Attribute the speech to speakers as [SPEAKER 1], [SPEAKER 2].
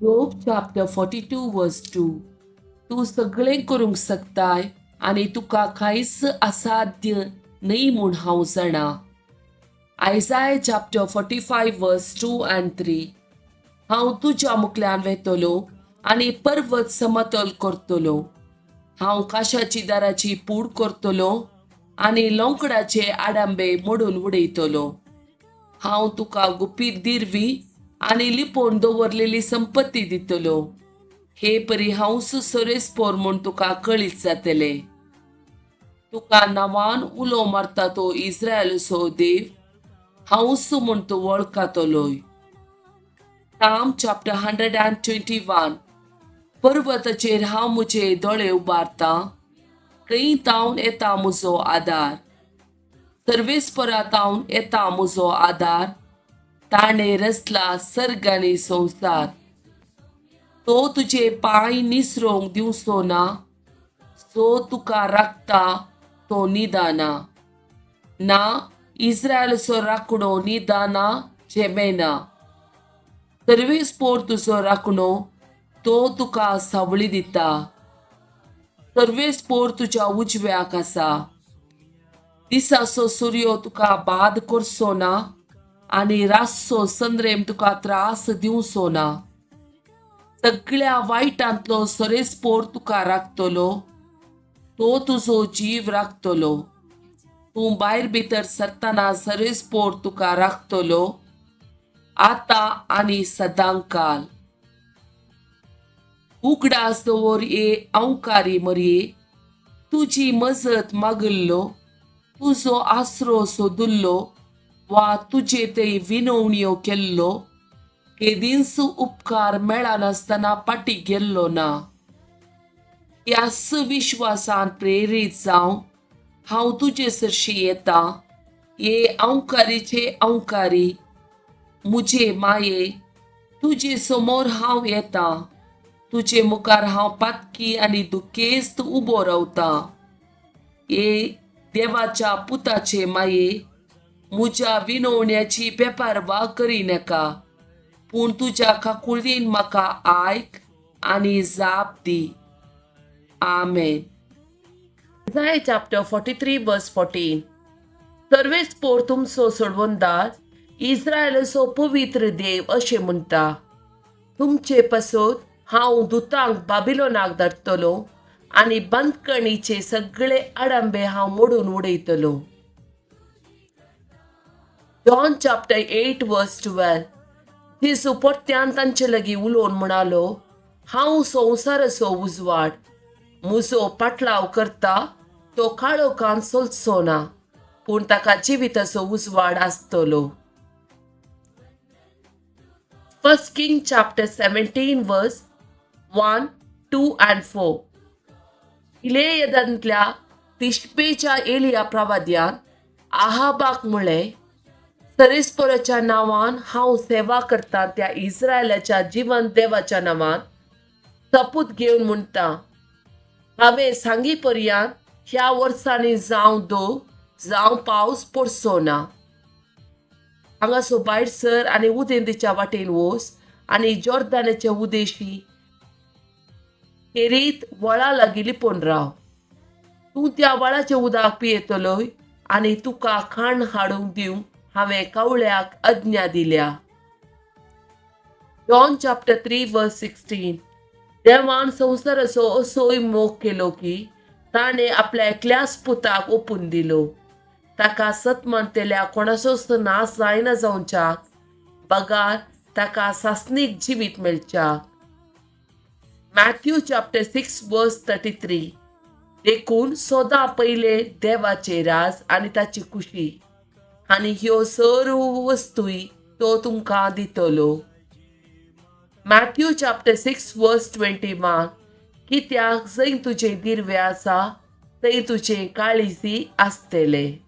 [SPEAKER 1] Job chapter 42 verse 2. तूं सगळें करूंक शकताय आनी तुका कांयच असाध्य न्हय म्हूण हांव जाणा. Isaiah chapter 45 verse 2 and 3. हांव तुज्या मुखल्यान वेतलो आनी पर्वत समतल करतलो. हांव काशाची दाराची पूड करतलो आनी लोंकडाचे आडांबे मोडून उडयतलो. हांव तुका गुपीत दिरवी आनी लिपोवन दवरलेली संपत्ती दितलो. हे परी हांव सरेस्पोर म्हूण तुका कळीत जातलें. तुका नांवान उलो मारता तो इस्रायलचो देव हांवूच म्हूण तूं वळखतलोय. Psalm chapter 121. पर्वताचेर हांव म्हजे दोळे उबारतां. खंय तावन येता म्हजो आदार? सर्वेस्परा तावन येता म्हजो आदार. ताणें रचला सर्ग आनी संवसार. तो तुजे पांय निसरोंक दिवचो ना. सो तुका राखता तो निदाना ना. इस्रायलचो राखणो निदाना झेमेना. सर्वेस्पोर तुजो राखणो. तो तुका सावळी दिता. सर्वेस्पोर तुज्या उजव्याक आसा. दिसाचो सुर्यो तुका बाद करचो ना आनी रातचो संद्रेम तुका त्रास दिवचो ना. सगळ्या वायटांतलो सरेस्पोर तुका राखतलो. तो तुजो जीव राखतलो. तूं भायर भितर सरतना सरेस्पोर तुका राखतलो, आतां आनी सदांकाल. उगडास दवर ये अंकारी मरये, तुजी मजत मागिल्लो, तुजो आसरो सोदुल्लो वा तुजे थंय विनवण्यो केल्लो केदींच उपकार मेळनासतना फाटीं गेल्लो ना. ह्याच विश्वासान प्रेरीत जावन हांव तुजे सरशी येता. ये अंकारीचे अंकारी मुजे माये, तुजे समोर हांव येता. तुजे मुखार हांव पातकी आनी दुखेस्त उबो रावतां. ये देवाच्या पुताचे माये, म्हज्या विनवण्याची बेपारवा करिनाका, पूण तुज्या काकुळीन म्हाका आयक आनी जाप दी. आमेन. Isaiah chapter 43 verse 14. सर्वेस्पोर तुमचो सोडवणदार, इस्रायलाचो पवित्र देव अशें म्हणटा, तुमचे पासत हांव दुतांक बाबिलोनाक धाडटलो आनी बंदखणीचे सगळे आडंबे हांव मोडून उडयतलो. John chapter 8 verse 12. जेजू परत्यान तांचे लागीं उलोवन म्हणालो, हांव संवसाराचो उजवाड. म्हजो पाटलाव करता तो काळोखान चलचो ना, पूण ताका जिविताचो उजवाड आसतलो. First King chapter 17 verse 1, 2 and 4. इलेयदांतल्या तिशबेच्या Elia प्रवाद्यान आहाबाक म्हळें, सरेस्पराच्या नांवान हांव सेवा करता त्या इस्रायलाच्या जिवंत देवाच्या नांवान सपूत घेवन म्हणटा, हांवें सांगी पर्यंत ह्या वर्सांनी जावं दो जावं पावस पडचो ना. हांगासो भायर सर आनी उदेंतेच्या वाटेन वच आनी जॉर्दानाचे उदेशी केरीत वळा लागीं लिपोवन राव. तूं त्या वळाचें उदक पियेतलोय आनी तुका खाण हाडूंक दिवंक हांवें कावळ्याक आज्ञा दिल्या. John chapter 3 verse 16. देवान संवसाराचो असोय मोग केलो की ताणें आपल्या एकल्याच पुताक ओपून दिलो, ताका सत मानतल्या कोणाचोच नाश जायना जावच्याक, बगार ताका सासणीक जिवीत मेळच्याक. Matthew chapter 6 verse 33. देखून सदां पयले देवाचे राज आनी ताची खुशी आनी ह्यो सर्व वस्तूय तो तुमकां दितलो. Matthew chapter 6 verse 21. कित्याक जंय तुजें दिरवें आसा थंय तुजें काळीजय आसतलें.